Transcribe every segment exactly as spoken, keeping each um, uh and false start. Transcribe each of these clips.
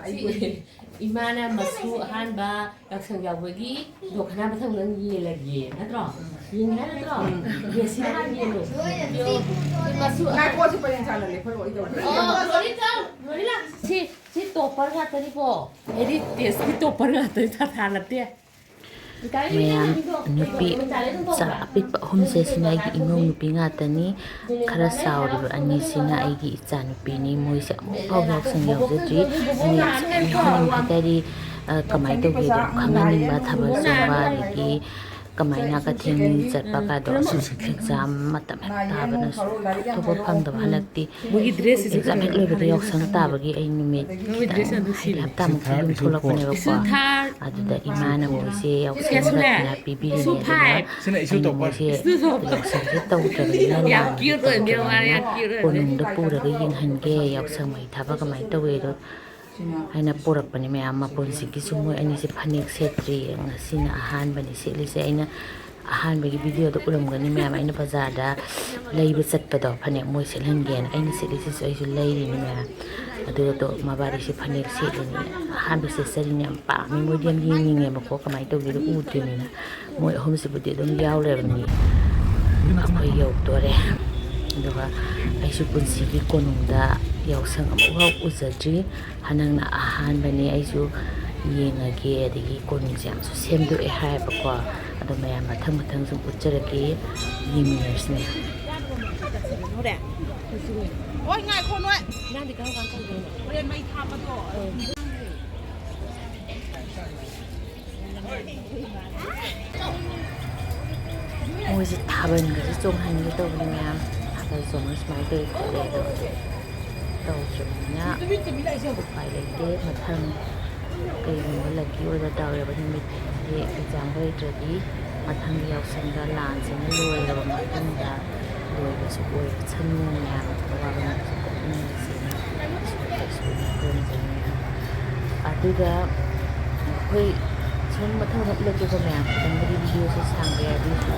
ꯁꯤ ꯏꯃꯥꯅ ꯃꯁꯨ ꯑꯍꯥꯟꯕ ꯌꯥꯎꯁꯪ ꯌꯥꯎꯕꯒꯤ ꯗꯣ ꯈꯅꯥ ꯃꯊꯪ ꯅꯪ ꯌꯦꯜꯂꯒꯦ, ꯅꯠꯇ꯭ꯔꯣ? ꯌꯦꯡꯉꯦ ꯍꯥꯏ ꯅꯠꯇ꯭ꯔꯣ? ꯌꯦꯡꯁꯤ ꯍꯥꯟꯅ ꯌꯦꯜꯂꯣ꯫ ꯃꯁꯨ ꯉꯥꯏꯈꯣ, ꯁꯤ ꯄꯔꯦꯡ ꯁꯥꯟꯅ ꯂꯦꯞꯍꯜꯂꯣ, ꯑꯩ ꯇꯧꯒꯦ꯫ ꯑꯣ, ꯂꯣꯔꯤ ꯆꯪ, ꯂꯣꯔꯤ ꯂꯥꯛ꯫ ꯁꯤ, ꯁꯤ ꯇꯣꯞꯄꯔ ꯉꯥꯛꯇꯅꯤꯀꯣ꯫ ꯍꯦꯔꯤꯇꯦꯖꯀꯤ ꯇꯣꯞꯄꯔ ꯉꯥꯛꯇꯅꯤ, ꯊꯥ ꯊꯥ ꯅꯠꯇꯦ꯫ ꯃꯌꯥꯝ, ꯅꯨꯄꯤ ꯃꯆꯥ ꯑꯄꯤꯛꯄ ꯑꯍꯨꯝꯁꯦ, ꯁꯤꯅ ꯑꯩꯒꯤ ꯏꯃꯧ ꯅꯨꯄꯤ ꯉꯥꯛꯇꯅꯤ꯫ ꯈꯔ ꯆꯥꯎꯔꯤꯕ ꯑꯅꯤꯁꯤꯅ ꯑꯩꯒꯤ ꯏꯆꯥ ꯅꯨꯄꯤꯅꯤ꯫ ꯃꯣꯏꯁꯦ ꯑꯃꯨꯛꯐꯥꯎ ꯌꯥꯎꯁꯪ ꯌꯥꯎꯖꯗ꯭ꯔꯤ꯫ ꯑꯩꯅ ꯌꯥꯝ ꯁꯥꯎꯅꯤꯡꯕ ꯍꯥꯏꯇꯥꯔꯦ꯫ ꯑ, ꯀꯃꯥꯏꯅ ꯇꯧꯒꯦꯗꯣ ꯈꯪꯍꯟꯅꯤꯡꯕ, ꯊꯥꯕꯜ ꯆꯣꯡꯕ, ꯑꯗꯒꯤ ꯀꯃꯥꯏꯅ ꯀꯊꯦꯡ ꯆꯠꯄ ꯀꯥꯏꯗꯣ꯫ ꯑꯦꯛꯖꯥꯝ ꯃꯇꯝ ꯍꯦꯛ ꯇꯥꯕꯅ ꯊꯣꯛꯄ ꯐꯪꯗꯕ ꯍꯟꯗꯛꯇꯤ꯫ ꯃꯣꯏꯒꯤ ꯗ꯭ꯔꯦꯁꯁꯤꯁꯨ ꯑꯦꯛꯖꯥꯝ ꯍꯦꯛ ꯂꯣꯏꯕꯗ ꯌꯥꯎꯁꯪ ꯇꯥꯕꯒꯤ ꯑꯩ ꯅꯨꯃꯤꯠ ꯃꯣꯏ ꯗ꯭ꯔꯦꯁ ꯌꯥꯝ ꯅꯨꯡꯁꯤꯕꯅꯦ꯫ ꯍꯞꯇꯥꯃꯨꯛꯇꯤ ꯌꯨꯝ ꯊꯣꯛꯂꯛꯄꯅꯦꯕꯀꯣ꯫ ꯏꯁꯨ ꯊꯥꯔ ꯑꯗꯨꯗ ꯏꯃꯥꯅ ꯃꯣꯏꯁꯦ ꯌꯥꯎꯁꯪ ꯏꯆꯦ ꯁꯨꯂꯦ꯫ ꯃꯇꯝꯗ ꯄꯤꯕꯤꯔꯤꯅꯦ꯫ ꯏꯁꯨ ꯑꯗꯨꯅ ꯐꯥꯏꯚ꯫ ꯁꯤꯅ ꯏꯁꯨ ꯑꯩꯅ ꯇꯣꯞꯄꯔ꯫ ꯃꯣꯏꯁꯦ ꯏꯁꯨ ꯇꯣꯞꯄꯔ꯫ ꯌꯥꯎꯁꯪꯁꯦ ꯇꯧꯗ꯭ꯔꯕꯅꯤꯅ ꯌꯥꯝ ꯂꯥꯟꯁꯦ cute ꯑꯣꯏꯕꯅꯦ, ꯇꯧꯗ꯭ꯔꯕꯅꯤꯅ ꯌꯥꯝ cute ꯑꯣꯏꯕꯅꯦ꯫ ꯀꯣꯅꯨꯡꯗ ꯄꯨꯔꯒ ꯌꯦꯡꯍꯟꯒꯦ ꯌꯥꯎꯁꯪ ꯃꯩ ꯊꯥꯕ ꯀꯃꯥꯏꯅ ꯇꯧꯋꯦꯗꯣ ꯍꯥꯏꯅ ꯄꯨꯔꯛꯄꯅꯦ ꯃꯌꯥꯝ꯫ ꯃꯄꯨꯟꯁꯤꯒꯤꯁꯨ ꯃꯣꯏ ꯑꯅꯤꯁꯦ ꯐꯅꯦꯛ ꯁꯦꯠꯇ꯭ꯔꯤ꯫ ꯉꯁꯤꯅ ꯑꯍꯥꯟꯕꯅꯤ ꯁꯦꯠꯂꯤꯁꯦ꯫ ꯑꯩꯅ ꯑꯍꯥꯟꯕꯒꯤ ꯚꯤꯗꯤꯑꯣꯗ ꯎꯔꯝꯒꯅꯤ ꯃꯌꯥꯝ, ꯑꯩꯅ ꯕꯖꯥꯔꯗ ꯂꯩꯕ ꯆꯠꯄꯗꯣ, ꯐꯅꯦꯛ ꯃꯣꯏ ꯁꯦꯠꯍꯟꯒꯦꯅ꯫ ꯑꯩꯅ ꯁꯦꯠꯂꯤꯁꯤꯁꯨ ꯑꯩꯁꯨ ꯂꯩꯔꯤꯅꯤ ꯃꯌꯥꯝ꯫ ꯑꯗꯨꯒ ꯇꯣ ꯃꯕꯥꯅꯤꯁꯦ ꯐꯅꯦꯛ ꯁꯦꯠꯂꯤꯅꯤ, ꯑꯍꯥꯟꯕ ꯁꯦꯠꯆꯔꯤꯅꯤ꯫ ꯌꯥꯝ ꯄꯥꯝꯃꯤ, ꯃꯣꯏꯗꯤ ꯌꯥꯝ ꯌꯦꯡꯅꯤꯡꯉꯦꯕꯀꯣ, ꯀꯃꯥꯏꯅ ꯇꯧꯒꯦꯗꯣ ꯎꯗ꯭ꯔꯤꯕꯅꯤꯅ꯫ ꯃꯣꯏ ꯑꯍꯨꯝꯁꯤꯕꯨꯗꯤ ꯑꯗꯨꯝ ꯌꯥꯎ ꯂꯩꯔꯕꯅꯤ꯫ ꯑꯩꯈꯣꯏ ꯌꯧꯗꯣꯔꯦ꯫ ꯑꯗꯨꯒ ꯑꯩꯁꯨ ꯄꯨꯟꯁꯤꯒꯤ ꯀꯣꯅꯨꯡꯗ ꯌꯥꯎꯁꯪ ꯑꯃꯨꯛꯐꯥꯎ ꯎꯖꯗ꯭ꯔꯤ꯫ ꯍꯟꯗꯛꯅ ꯑꯍꯥꯟꯕꯅꯤ꯫ ꯑꯩꯁꯨ ꯌꯦꯡꯉꯒꯦ꯫ ꯑꯗꯒꯤ ꯀꯣꯅꯨꯡꯁꯦ ꯌꯥꯝꯁꯨ ꯁꯦꯝꯗꯣꯛꯑꯦ ꯍꯥꯏꯌꯦꯕꯀꯣ꯫ ꯑꯗꯣ ꯃꯌꯥꯝ ꯃꯊꯪ ꯃꯊꯪ ꯁꯨꯝ ꯎꯠꯆꯔꯛꯀꯦ, ꯌꯦꯡꯃꯤꯟꯅꯔꯁꯤ ꯃꯌꯥꯝ꯫ ꯍꯣꯏ, ꯉꯥꯏꯈꯣ ꯅꯣꯏ꯫ ꯍꯣꯔꯦꯟ ꯃꯩ ꯊꯥꯕꯗꯣ꯫ ꯃꯣꯏꯁꯦ ꯊꯥꯕꯜꯒꯁꯦ ꯆꯣꯡꯍꯟꯒꯦ ꯇꯧꯕꯅꯤ ꯃꯌꯥꯝ꯫ ꯊꯥꯕꯜ ꯆꯣꯡꯕ ꯁꯨꯃꯥꯏꯅ ꯇꯧꯋꯤ ꯈꯣꯠꯂꯦ ꯑꯗꯣ ꯍꯧꯖꯤꯛ ꯇꯧꯗ꯭ꯔꯕꯅꯤꯅ ꯎꯄꯥꯏ ꯂꯩꯇꯦ꯫ ꯃꯊꯪ ꯀꯩꯒꯨꯝꯕ lucky ꯑꯣꯏꯕ ꯗꯥꯎ ꯌꯥꯕ ꯅꯨꯃꯤꯠꯇꯤ ꯑꯦꯛꯖꯥꯝ ꯂꯩꯇ꯭ꯔꯗꯤ ꯃꯊꯪꯒꯤ ꯌꯥꯎꯁꯪꯗ ꯂꯥꯟꯁꯤꯅ ꯂꯣꯏꯔꯕ ꯃꯇꯨꯡꯗ ꯂꯣꯏꯕꯁꯨ ꯑꯣꯏꯔꯁꯅꯨ ꯃꯌꯥꯝ ꯑꯋꯥꯕ ꯃꯌꯥꯝꯁꯦ ꯀꯣꯛꯃꯤꯟꯅꯁꯦꯅ ꯏꯁꯣꯔꯗ ꯏꯁꯣꯔꯅ ꯈꯨꯔꯨꯝꯖꯩ ꯃꯌꯥꯝ꯫ ꯑꯗꯨꯒ ꯑꯩꯈꯣꯏ ꯁꯨꯝ ꯃꯊꯪ ꯃꯊꯪ ꯎꯠꯂꯛꯀꯦꯀꯣ ꯃꯌꯥꯝ, ꯈꯤꯇꯪꯕꯨꯗꯤ ꯚꯤꯗꯤꯑꯣꯁꯦ ꯁꯥꯡꯕ ꯌꯥꯏ ꯑꯗꯨꯏꯁꯨ,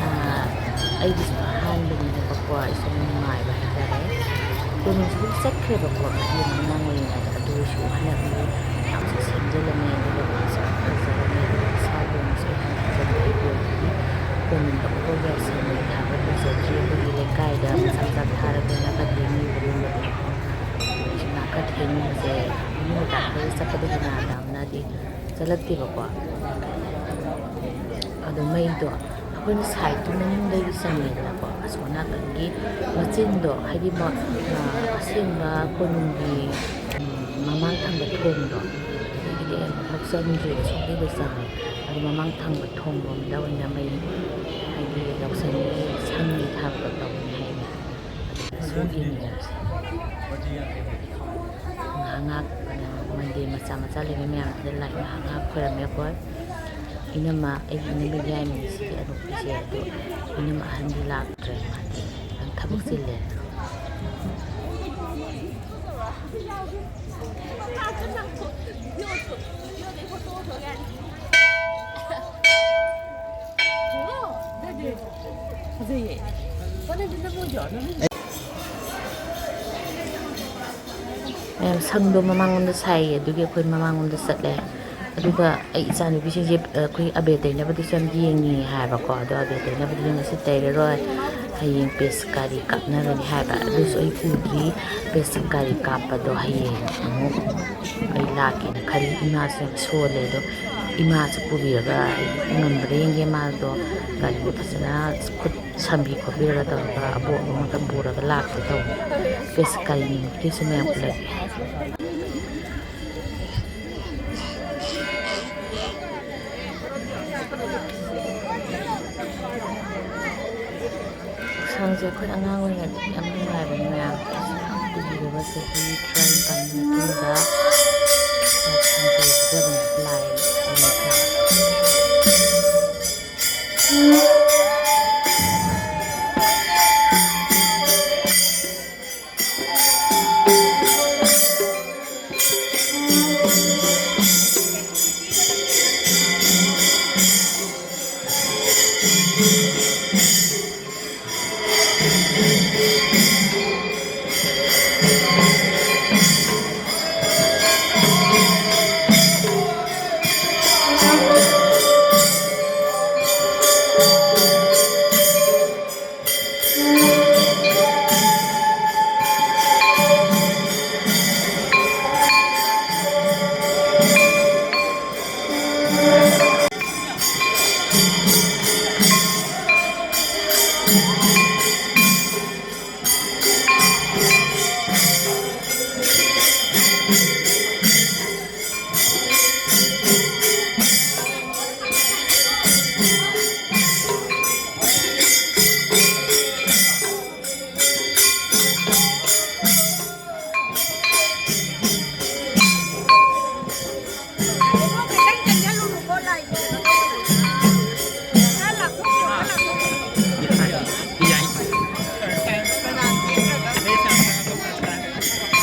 ꯑꯥ, ꯑꯩꯒꯤꯁꯨ ꯑꯍꯥꯟꯕꯅꯤꯅꯕꯀꯣ ꯑꯩꯁꯨ ꯅꯨꯡꯉꯥꯏꯕ ꯍꯥꯏꯇꯥꯔꯦ꯫ ꯀꯣꯅꯨꯡꯁꯤꯕꯨꯗꯤ ꯆꯠꯈ꯭ꯔꯦꯕꯀꯣ, ꯑꯗꯨ ꯑꯉꯥꯡ ꯑꯣꯏꯔꯤꯉꯩꯗ꯫ ꯑꯗꯨ ꯑꯣꯏꯔꯁꯨ ꯍꯟꯗꯛꯇꯤ ꯌꯥꯝꯁꯨ ꯁꯦꯝꯖꯤꯜꯂꯝꯃꯦ, ꯑꯗꯨꯒ ꯃꯥꯁꯨ ꯐꯖꯔꯝꯃꯦ, ꯑꯗꯨꯒ ꯏꯁꯥ ꯂꯣꯟꯁꯨ ꯌꯥꯝ ꯐꯖꯅ ꯂꯩꯕ ꯑꯣꯏꯕꯒꯤ ꯀꯣꯅꯨꯡꯗ ꯑꯃꯨꯛꯐꯥꯎ ꯌꯥꯎꯁꯪ ꯊꯥꯕ ꯎꯖꯗ꯭ꯔꯤ꯫ ꯑꯩꯈꯣꯏꯒꯤ ꯂꯩꯀꯥꯏꯗ ꯃꯆꯥ ꯃꯆꯥ ꯊꯥꯔꯒ ꯅꯥꯀꯟꯗꯒꯤ ꯃꯤ ꯑꯗꯨꯝ ꯂꯩꯕꯀꯣ꯫ ꯁꯤ ꯅꯥꯀꯟ ꯊꯦꯡꯕꯁꯦ ꯃꯤ ꯃꯆꯥ ꯈꯔ ꯆꯠꯄꯗꯒꯤ ꯅꯥꯗꯕꯅꯗꯤ ꯆꯠꯂꯛꯇꯦꯕꯀꯣ꯫ ꯑꯗꯣ ꯃꯩꯗꯣ ꯑꯩꯈꯣꯏꯅ ꯁꯥꯏꯠꯇꯨ ꯃꯅꯤꯡꯗꯒꯤ ꯆꯪꯉꯦꯗꯅꯀꯣ, ꯑꯁꯣꯝ ꯅꯥꯀꯟꯒꯤ ꯃꯆꯤꯟꯗꯣ, ꯍꯥꯏꯗꯤ ꯃ-, ꯑ, ꯑꯁꯦꯡꯕ ꯀꯣꯅꯨꯡꯒꯤ, ꯎꯝ, ꯃꯃꯥꯡ ꯊꯪꯕ ꯊꯣꯡꯗꯣ, ꯑꯗꯨꯗꯒꯤꯗꯤ ꯑꯃꯨꯛ ꯆꯪꯗ꯭ꯔꯦ, ꯑꯁꯣꯝꯗꯩꯗ ꯆꯪꯉꯦ꯫ ꯑꯗꯨ ꯃꯃꯥꯡ ꯊꯪꯕ ꯊꯣꯡꯂꯣꯝꯗ ꯑꯣꯏꯅ ꯃꯩ, ꯍꯥꯏꯗꯤ ꯌꯥꯎꯁꯪꯒꯤ ꯁꯪꯒꯤ ꯊꯥꯕꯗꯣ ꯇꯧꯅꯤ ꯍꯥꯏꯌꯦ꯫ ꯑꯗꯨꯗꯁꯨ ꯌꯦꯡꯃꯤꯟꯅꯔꯁꯤ꯫ ꯉꯥꯏꯍꯥꯛ ꯉꯥꯏꯍꯥꯛ, ꯑ, ꯃꯟꯗꯤꯔ ꯃꯆꯥ ꯃꯆꯥ ꯂꯩꯕ ꯃꯌꯥꯝꯗꯨꯗ ꯂꯥꯏ ꯉꯥꯏꯍꯥꯛ ꯉꯥꯏꯍꯥꯛ ꯈꯣꯏꯔꯝꯃꯦ ꯑꯩꯈꯣꯏ꯫ ꯏꯅꯝꯃ, ꯑꯩꯒꯤ ꯏꯅꯝꯃ ꯌꯥꯏꯃꯁꯤꯒꯤ ꯑꯅꯣꯛꯄꯤꯁꯦ, ꯑꯗꯣ ꯏꯅꯝꯃ ꯑꯍꯟꯗꯤ ꯂꯥꯛꯇ꯭ꯔꯦ, ꯃꯥꯗꯤ ꯌꯥꯝ ꯊꯕꯛ ꯆꯤꯜꯂꯦ꯫ ꯐꯖꯩꯌꯦ꯫ ꯃꯌꯥꯝ ꯁꯪꯗꯣ ꯃꯃꯥꯡꯂꯣꯝꯗ ꯁꯥꯏꯌꯦ, ꯑꯗꯨꯒꯤ ꯑꯩꯈꯣꯏ ꯃꯃꯥꯡꯂꯣꯝꯗ ꯆꯠꯂꯦ꯫ ꯑꯗꯨꯒ ꯑꯩ ꯏꯆꯥꯅꯨꯄꯤꯁꯤꯡꯁꯦ, ꯑ, ꯑꯩꯈꯣꯏ ꯑꯕꯦꯔ ꯇꯩꯅꯕꯗꯨꯁꯨ ꯌꯥꯝ ꯌꯦꯡꯅꯤꯡꯉꯦ ꯍꯥꯏꯕꯀꯣ꯫ ꯑꯗꯣ ꯑꯕꯦꯔ ꯇꯩꯅꯕꯗꯨꯗꯤ ꯉꯁꯤ ꯇꯩꯔꯔꯣꯏ, ꯍꯌꯦꯡ ꯄꯤꯁꯀꯥꯔꯤ ꯀꯥꯞꯅꯒꯅꯤ ꯍꯥꯏꯕ꯫ ꯑꯗꯨꯁꯨ ꯑꯩ ꯎꯗ꯭ꯔꯤ꯫ ꯄꯤꯁꯀꯥꯔꯤ ꯀꯥꯞꯄꯗꯣ ꯍꯌꯦꯡ ꯑꯃꯨꯛ ꯑꯩ ꯂꯥꯛꯀꯦꯅ ꯈꯜꯂꯤ꯫ ꯏꯃꯥꯁꯨ ꯌꯥꯝ ꯁꯣꯜꯂꯦ, ꯑꯗꯣ ꯏꯃꯥꯁꯨ ꯄꯨꯕꯤꯔꯒ ꯑꯩ ꯉꯝꯕ꯭ꯔꯥ ꯌꯦꯡꯒꯦ꯫ ꯃꯥꯗꯣ ꯒꯥꯔꯤꯗꯣ ꯐꯖꯅ ꯈꯨꯠ ꯁꯝꯕꯤ ꯈꯣꯠꯄꯤꯔꯒ ꯇꯧꯔꯒ ꯑꯕꯣꯛ ꯑꯃꯒ ꯄꯨꯔꯒ ꯂꯥꯛꯀꯦ ꯇꯧꯕ꯫ ꯄꯤꯁꯀꯥꯔꯤ ꯅꯨꯃꯤꯠꯀꯤꯁꯨ ꯃꯌꯥꯝ ꯎꯠꯂꯒꯦ꯫ ꯌꯥꯎꯁꯪꯁꯦ ꯑꯩꯈꯣꯏ ꯑꯉꯥꯡ ꯑꯣꯏꯔꯤꯉꯩꯗꯗꯤ ꯌꯥꯝ ꯅꯨꯡꯉꯥꯏꯕꯅꯤ ꯃꯌꯥꯝ꯫ ꯌꯥꯝ ꯀꯨꯏꯔꯕ ꯆꯍꯤ ꯇꯔꯥꯅꯤꯄꯥꯟꯒꯤ ꯃꯇꯨꯡꯗ ꯌꯥꯎꯁꯪ ꯇꯧꯖꯕꯅꯤ ꯂꯥꯏ ꯅꯤꯡꯊꯧ꯫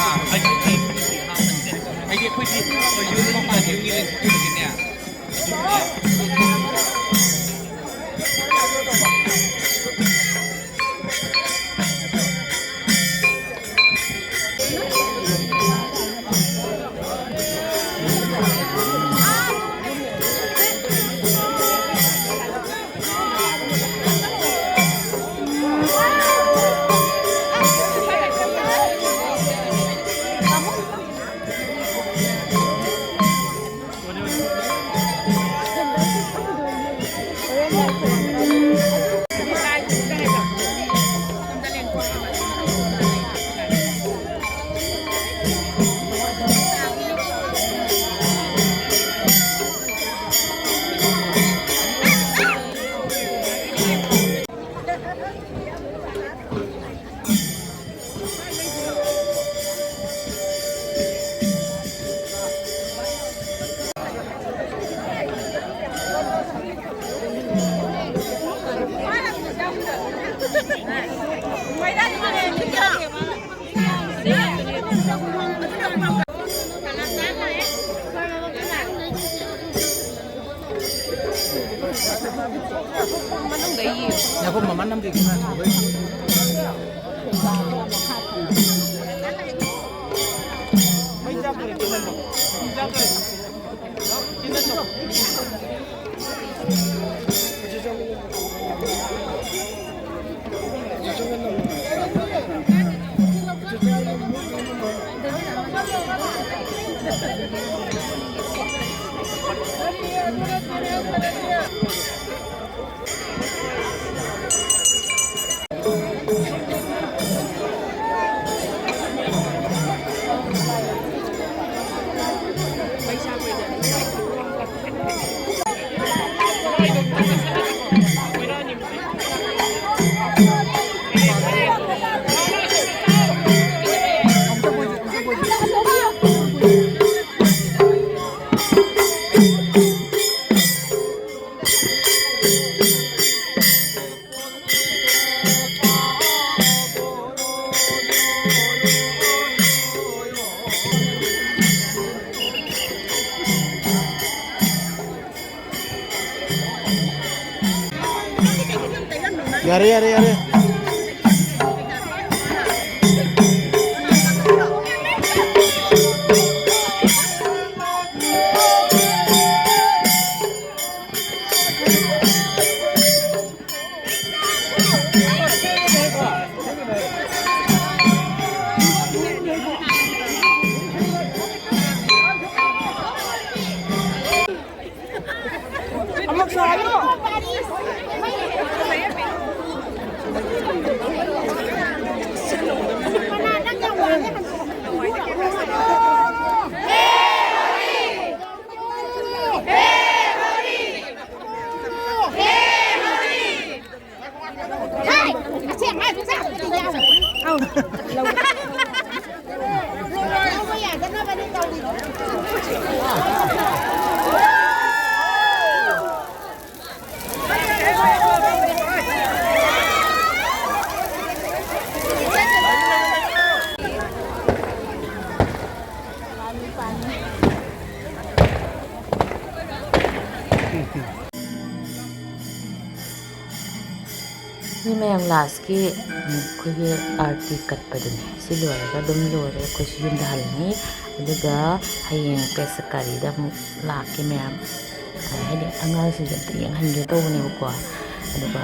ꯑꯥ, ꯑꯩꯁꯨ ꯐꯤ ꯐꯨꯔꯤꯠ ꯍꯥꯞꯄꯅꯤꯅꯦ꯫ ꯑꯩꯗꯤ ꯑꯩꯈꯣꯏꯗꯤ ꯌꯨꯝ ꯃꯄꯥꯟꯒꯤ ꯃꯤ ꯂꯩꯇꯕꯅꯤꯅꯦ꯫ ꯌꯥꯔꯦ, ꯌꯥꯔꯦ, ꯌꯥꯔꯦ꯫ ꯃꯤ ꯃꯌꯥꯝ ꯂꯥꯁꯀꯤ, ꯎꯝ, ꯑꯩꯈꯣꯏꯒꯤ ꯑꯥꯔꯇꯤ ꯀꯠꯄꯗꯨꯅꯦ꯫ ꯁꯤ ꯂꯣꯏꯔꯒ ꯑꯗꯨꯝ ꯂꯣꯏꯔꯦ꯫ ꯑꯩꯈꯣꯏꯁꯨ ꯌꯨꯝꯗ ꯍꯜꯂꯅꯤ꯫ ꯑꯗꯨꯒ ꯍꯌꯦꯡ ꯄꯦꯁꯀꯥꯔꯤꯗ ꯑꯃꯨꯛ ꯂꯥꯛꯀꯦ ꯃꯌꯥꯝ꯫ ꯍꯥꯏꯗꯤ ꯑꯉꯥꯡꯁꯤꯡꯁꯦ ꯑꯝꯇ ꯌꯦꯡꯍꯟꯒꯦ ꯇꯧꯕꯅꯦꯕꯀꯣ꯫ ꯑꯗꯨꯒ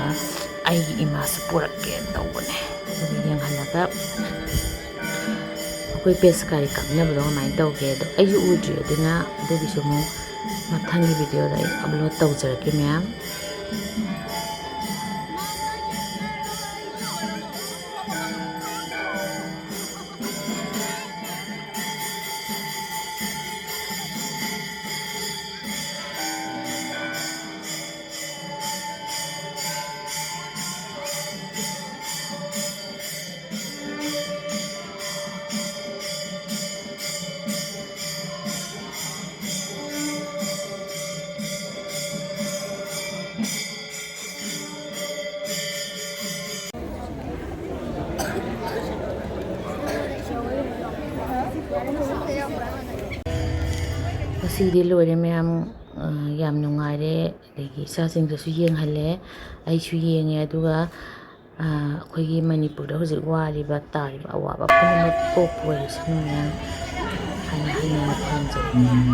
ꯑꯩꯒꯤ ꯏꯃꯥꯁꯨ ꯄꯨꯔꯛꯀꯦ ꯇꯧꯕꯅꯦ꯫ ꯑꯗꯨꯒ ꯌꯦꯡꯍꯜꯂꯒ ꯑꯩꯈꯣꯏ ꯄꯦꯁꯀꯥꯔꯤ ꯀꯛꯅꯕꯗꯣ ꯀꯃꯥꯏꯅ ꯇꯧꯒꯦ ꯑꯗꯣ ꯑꯩꯁꯨ ꯎꯗ꯭ꯔꯤ, ꯑꯗꯨꯅ ꯑꯗꯨꯒꯤꯁꯨ ꯑꯃꯨꯛ ꯃꯊꯪꯒꯤ ꯚꯤꯗꯤꯑꯣꯗ ꯑꯩ ꯑꯞꯂꯣꯗ ꯇꯧꯖꯔꯛꯀꯦ ꯃꯌꯥꯝ꯫ ꯉꯁꯤꯗꯤ ꯂꯣꯏꯔꯦ ꯃꯌꯥꯝ꯫ ꯑ, ꯌꯥꯝ ꯅꯨꯡꯉꯥꯏꯔꯦ꯫ ꯑꯗꯒꯤ ꯏꯆꯥꯁꯤꯡꯗꯁꯨ ꯌꯦꯡꯍꯜꯂꯦ, ꯑꯩꯁꯨ ꯌꯦꯡꯉꯦ꯫ ꯑꯗꯨꯒ, ꯑ, ꯑꯩꯈꯣꯏꯒꯤ ꯃꯅꯤꯄꯨꯔꯗ ꯍꯧꯖꯤꯛ ꯋꯥꯔꯤꯕ, ꯇꯥꯔꯤꯕ ꯑꯋꯥꯕ ꯄꯨꯝꯅꯃꯛ ꯀꯣꯛꯄ ꯑꯣꯏꯔꯁꯅꯨ ꯃꯌꯥꯝ ꯍꯥꯏꯅ ꯍꯥꯏꯅꯤꯡꯕ ꯐꯣꯡꯖꯔꯤ꯫